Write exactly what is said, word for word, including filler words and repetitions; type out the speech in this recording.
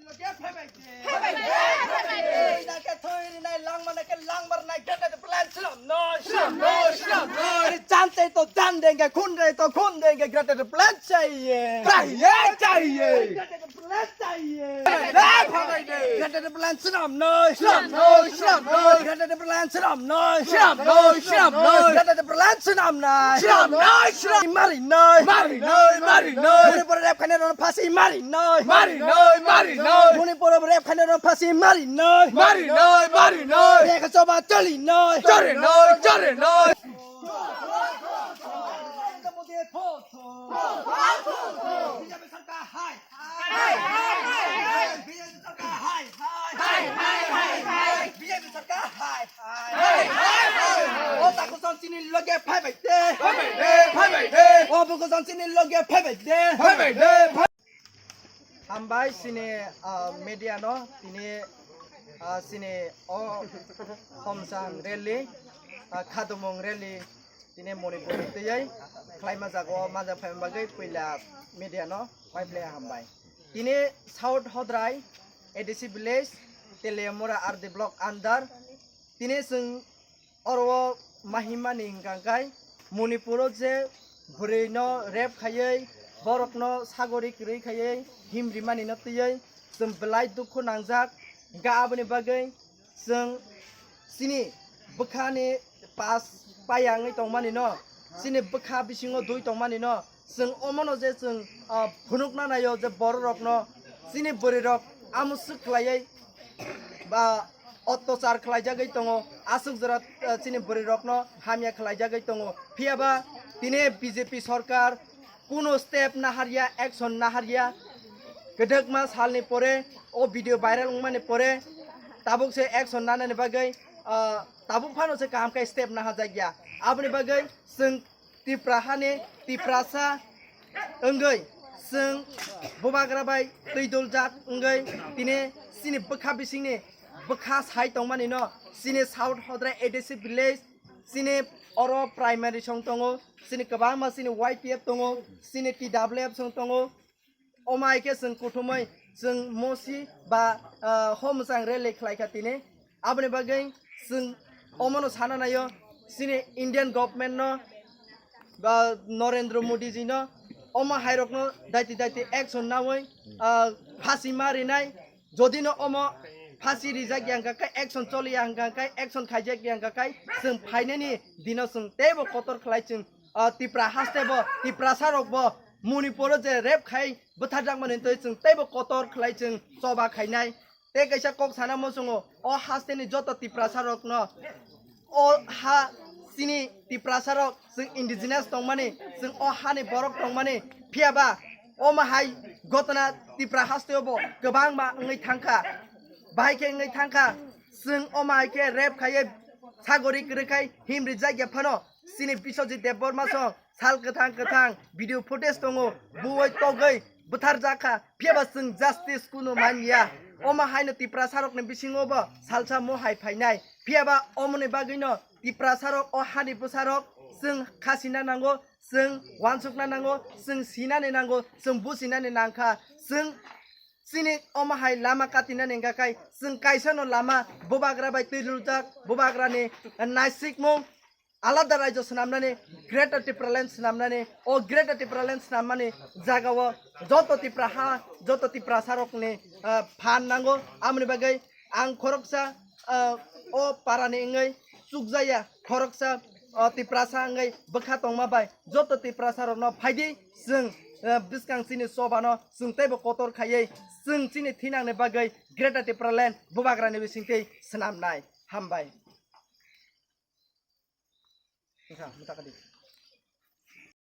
Phaibai de, phaibai de, phaibai de. Thoi na khe thoi rinai, langma na khe langmar nai, Greater Tipraland swnam noi, swnam noi, swnam noi. Are jante to jan denge, khun re to khun denge, Greater Tipraland chahiye. Chahiye, chahiye. Greater Tipraland chahiye. Phaibai de, phaibai de. Greater Tipraland swnam noi, swnam noi, swnam noi. Greater Tipraland swnam noi, swnam noi, swnam noi. Greater Tipraland swnam noi, swnam noi, swnam. Mari noi, mari noi, mari noi. Manipur rape khainai rok phasi mari noi. Mari noi, mari noi. Manipur rape khainai rok phasi mari noi. Mari noi, mari noi. Beka choba choli noi. Chore noi, chore noi. B J P sarkar hai hai. B J P sarkar hai hai. B J P sarkar hai hai. O takhuk chini loge phaibai de. Phaibai de, phaibai de. O bukhuk chini loge phaibai de. Phaibai de, phai- Hambai chini, ah, media no tini, ah, chini o Homsang rally, ah, Khadumung rally tini Manipur ni twiwi khlaima jaga o majak phaima bagwi puila media no paiphlai hambai. Tini South Hodrai A D C village Teliamura R D block under tini chwng Oro o mahimani hwnkha khe Manipuro je bwrwino rape khaiwi, borokno sagori kwrwi khaiwi, himrimani no twiwi chwng belai dukhu nangjak. Hwnkha aboni bagwi chwng chini bwkhani pas paya wngwi tongmani no, chini bwkha bisingo dui tongmani no, chwng omono je chwng, ah, phunukna naio je bororokno chini bwrwirok amoswk khlaiwi ba ottachar khlaijagwi tongo, aswk jora, eh, chini bwrwirokno hamya khlaijagwi tongo. Phiyaba tini B J P sorkar kuno step naharya, action naharya. Kwdwkma salni pore, o video viral wngmani pore, tabuk se action nanani bagwi, ah, tabuk phano se kaham khe step naharjakya. Aboni bagwi chwng Tipra hani Tiprasa wngwi chwng bubagra bai twi doljak wngwi tini chini bwkha bisingni bwkha sai tongmani no chini South Hodrai A D C village chini oro primary song tongo, chini kwbangma chini Y T F tongo, chini T W F song tongo. Omo hai khe chwng kuthumwi chwng mosi ba, ah, hom mwchang rally khlai kha tini. Aboni bagwi chwng omono sana naio chini Indian government no ba Narendra Modi ji no omo hai rok no daiti daiti action nawi, ah, phasi ma rinai. Jodi no omo phasi rijak ya hwnkha khe action choli ya hwnkha khe action khaijak ya hwnkha khe chwng phainani dino chwng teibo kotor khlai chwng, ah, Tipra haste bo Tiprasa rok bo Manipur o je rape khai bwtharjakmani twi chwng teibo kotor khlai chwng choba khainai. Tei kaisa kok sana muchungo, o hasteni joto Tiprasa rokno, o ha chini Tiprasa rok chwng indigenous tongmani, chwng o hani borok tongmani, phiyaba omo hai gotona Tipra hasteo bo kwbangma wngwi thangkha, bahai khe wngwi thangkha, chwng omo hai khe rape khaiwi sagori kwrwi khai himrijak ya phano chini Biswajit Debbarma song sal kwthang kwthang video footage tongo, buwai togwi bwtharjak kha, phiyaba chwng justice kunu manya. Omo haino Tiprasa rokni bisingo bo salsa mohai phainai, phiyaba omoni bagwino Tiprasa rok o hani bwsa rok chwng khasina nango, chwng wansukna nango, chwng sinani nango, chwng businani nangkha, chwng chini omo hai lama katinani hwnkha khai chwng kaisano lama bubagra bai twi rwjak, bubagrani naisikmung alada raijo swnamnani, Greater Tipraland swnamnani, o Greater Tipraland swnammani jagao joto Tipra ha, joto Tiprasa rokni, ah, phan nango. Amoni bagwi ang khoroksa, ah, o parani wngwi chukjaya, khoroksa, ah, Tiprasa wngwi bwkha tongma bai joto Tiprasa rokno phaidi chwng, ah, bwskang chini chobano chwng teibo kotor khaiwi chwng chini thinangni bagwi Greater Tipraland bubagrani bisingtwi swnamnai. Hambai. Wngkha, mwtakadi.